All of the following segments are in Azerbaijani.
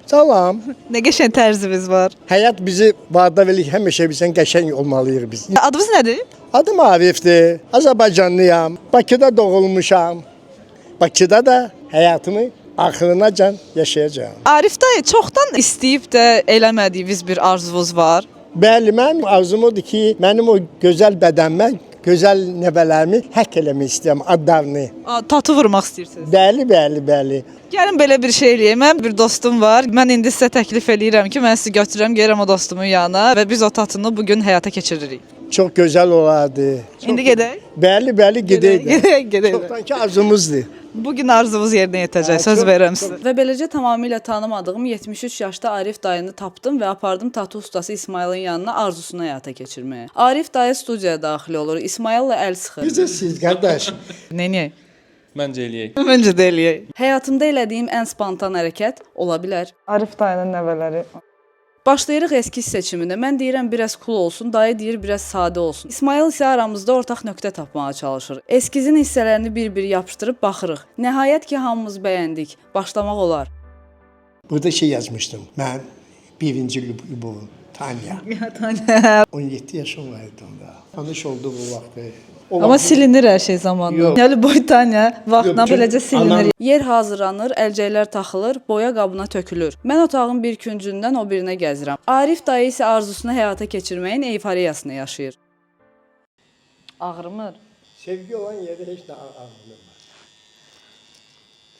Salam. Nə qəşəng tərziniz var. Həyat bizi vadar verir, həmişə bizdən qəşəng olmalıyıq biz. Adınız nədir? Adım Arifdir. Azərbaycanlıyam. Bakıda doğulmuşam. Bakıda da həyatımı axırınacan yaşayacağam. Arif dayı, çoxdan istəyib də eləmədiyiniz bir arzunuz var. Bəli, mənim arzum odur ki, mənim o gözəl bədənimə, gözəl nəvələrimi həkk eləmək istəyirəm, adlarını. A, Tatu vurmaq istəyirsiniz. Bəli, bəli, bəli. Gəlin belə bir şey eləyək. Mənim bir dostum var. Mən indi sizə təklif eləyirəm ki, mən sizi götürürəm, gəlirəm o dostumun yanına və biz o tatunu bu gün həyata keçiririk. Çox gözəl olardı. İndi gedək. Bəli, bəli, gedək. də. Gedək, gedək. Çoxdankı arzumuzdur. Bu gün arzumuz yerinə yetəcək, söz verirəm sizə. Və beləcə tamamilə tanımadığım 73 yaşda Arif dayını tapdım və apardım tatu ustası İsmayılın yanına arzusunu həyata keçirməyə. Arif dayı studiyaya daxil olur, İsmayılla əl sıxır. Necə siz qardaş? Neyniyək? Məncə eləyək. Məncə də eləyək. Həyatımda elədiyim ən spontan hərəkət ola bilər. Arif dayının nəvələri. Başlayırıq eskiz seçiminə. Mən deyirəm biraz cool olsun, dayı deyir biraz sadə olsun. İsmayıl isə aramızda ortaq nöqtə tapmağa çalışır. Eskizin hissələrini bir-bir yapışdırıb baxırıq. Nəhayət ki, hamımız bəyəndik. Başlamaq olar. Burada şey yazmışdım. Mən birinci lübovum Tanya. Tanya. 17 yaşım vardı onda. Tanış oldu bu vaxtı. O Amma vaxt- silinir hər şey zamanla. Yox. Yəni boy Tanya vaxtla Yox, beləcə silinir. anam- Yer hazırlanır, əlcəklər taxılır, boya qabına tökülür. Mən otağın bir küncündən o birinə gəzirəm. Arif dayı isə arzusunu həyata keçirməyin eyfariyasını yaşayır. Ağrımır. Sevgi olan yerde heç nə ağrımır.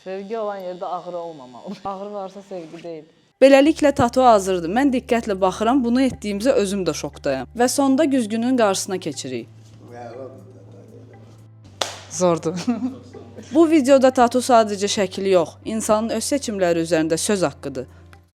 Sevgi olan yerdə ağrı olmamalı. Ağrı varsa sevgi deyil. Beləliklə tatu hazırdır. Mən diqqətlə baxıram, bunu etdiyimizə özüm də şokdayam. Və sonda güzgünün qarşısına keçirik. Zordur. Bu videoda tatu sadəcə şəkil yox, insanın öz seçimləri üzərində söz haqqıdır.